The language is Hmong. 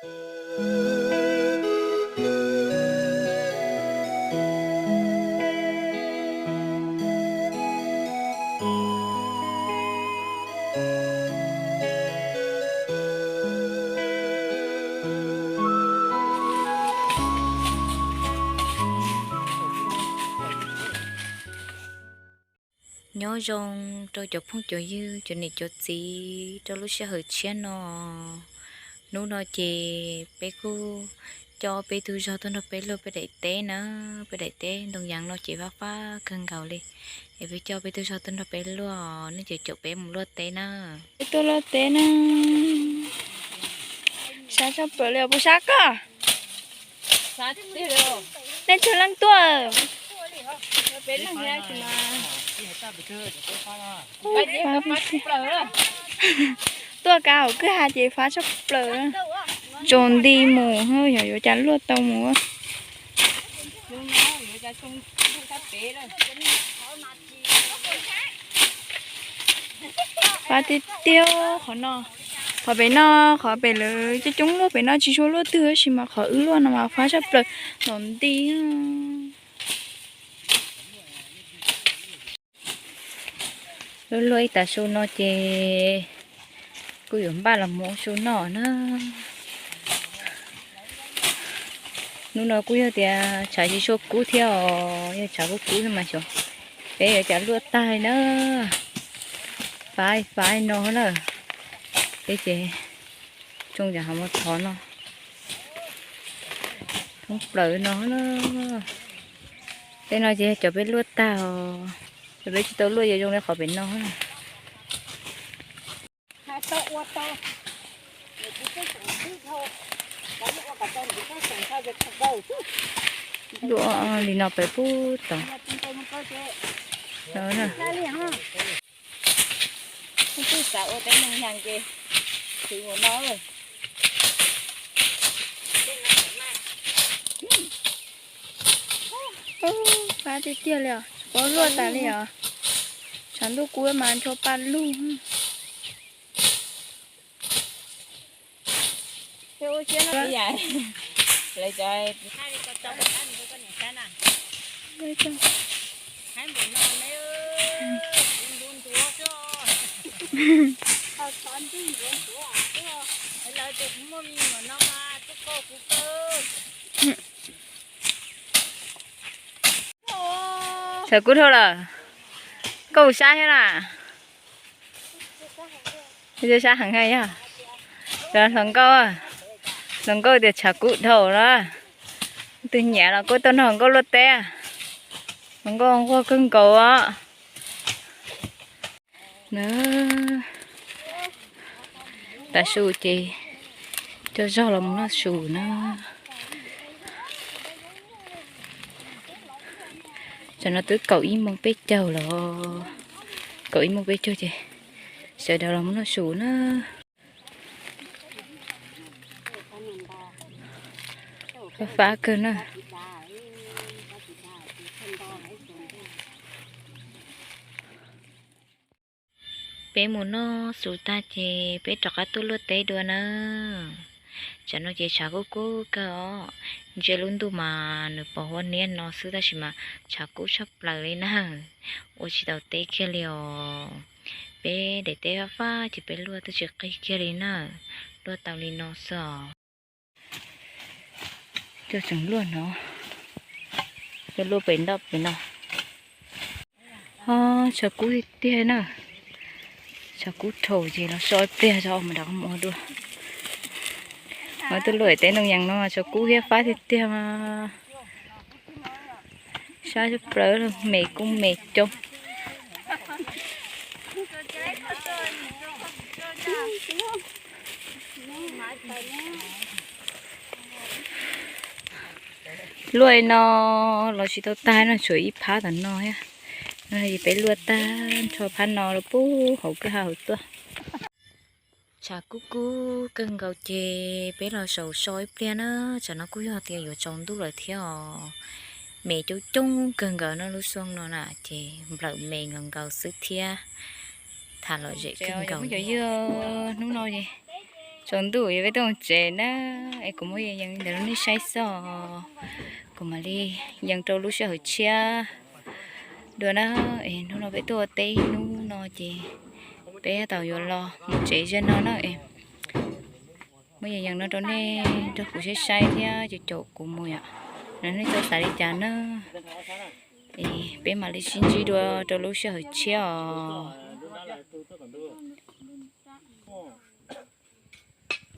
Nyob zoo rau cov phooj cov ywg, cov niam cov txiv rau lub sij hawm tshiab no. Hnub no ces peb kuj coj peb tug zog tuaj nrog peb luaj peb daim teb na. Peb daim teb ntoo yees no ces fab fab kawg nkaus li. Es peb coj peb tug zog tuaj nrog peb luaj, nej ces caum peb mus luaj teb na. Peb tuaj luaj teb na. Sab tshaj plaws li os, puas sab koj? Nej tsawg leej tuaj? Tuaj kav hauv kwj ha ces fab tshaj plaws. Tsaus nti mus, yog yuav cas luaj tau mus. Fab tiag tiag qhov no. Qhov pem no, qhov pem lawv coob coob luaj pem no tsis tshua luaj twg, tab sis mas qhov wb luaj no mas fab tshaj plaws, tsaus nti. Luaj luaj ib tag su no ces kuj yuav npaj los mus ua su noj na. Hnub no kuj yog tias tshav tsis tshua kub thiab os, yog tshav kub kub mas xyov peb yuav cas luaj tag na. Fab fab no na, peb ces tsoo cas ho mus thov no, thoob plaws no na. Tej no ces yog cov peb luaj tag os, cov peb tsis tau luaj ces zoo li qhov pem no. Luaj li no pem pub tod. Twb xav ua teb neeg yas ces tsis ua no. Fab tiag tiag li os, tsis paub luaj tas li os. Tshav ntuj kub mas nrho pa lug. Tshav kub dhau lawm, koj ua sab thiab na? Sab heev yog hluas nkauj, hluas nkauj tias tshav kub dhau na. Tus nyiam los kuj tuaj nrog hluas nkauj luaj teb, hluas nkauj nquag kawg nkaus os. Tav su ces coj zog los mus noj su na. Tam no twb kaum ib moos peb caug los, kaum ib moos peb caug ces sawv daws los mus noj su na. Fab fab kawg na. Peb mus noj su tag ces peb rov qab tuaj luaj teb dua na. Tsam no ces tshav kub kub kawg os. Ntsia lub ntuj mas nws pos huab niab no xwb tab sis mas tshav kub tshaj plaws li na. Ua tsis tau teb kiag li os. Peb daim teb fab fab ces peb luaj twb tsis qig kiag li na. Luaj tau li no xwb os. Coj tseem luaj no, coj luaj pem nroj pem no. Ho tshav kub tiag tiag na. Tshav kub dhau ces los so ib pliag tso mas rov qab mus ua dua. Ho tuaj luaj teb ntoo yees no tshav kub thiab fab tiag tiag mas. Sab tshaj plaws, me kuj me coob. Luaj no los tsis tau tag no, tshuav ib phab tom no thiab. No ces peb luaj tag nrho phab no los puag hauv kwj ha hauv tuaj. Tshav kub kub kawg nkaus ces peb los saum so ib pliag na. Tsam no kuj yog tias yuav tsaus ntuj lawm thiab os. Me coob coob kawg nkaus no, lub xyoo no na ces nplawm me nkaus nkaus xwb thiab. Tham lom zem kawg nkaus. Cov ywg, hnub no ces Tsaus ntuj es peb tuaj mus tsev na, es kuv muab yees yees ntawm rau nej saib xwb os. Kuv mam li yees rau lub sij hawm tshiab dua na. Es hnub no peb tuaj teb hnub no ces peb tab tom yuav los mus tsev ziag no na. Muab yees yees no rau nej, rau kuv saib saib thiab caum caum kuv mus yom. Nej txhob xav li cas na. Es peb mam li sib ntsib dua rau lub sij hawm tshiab os.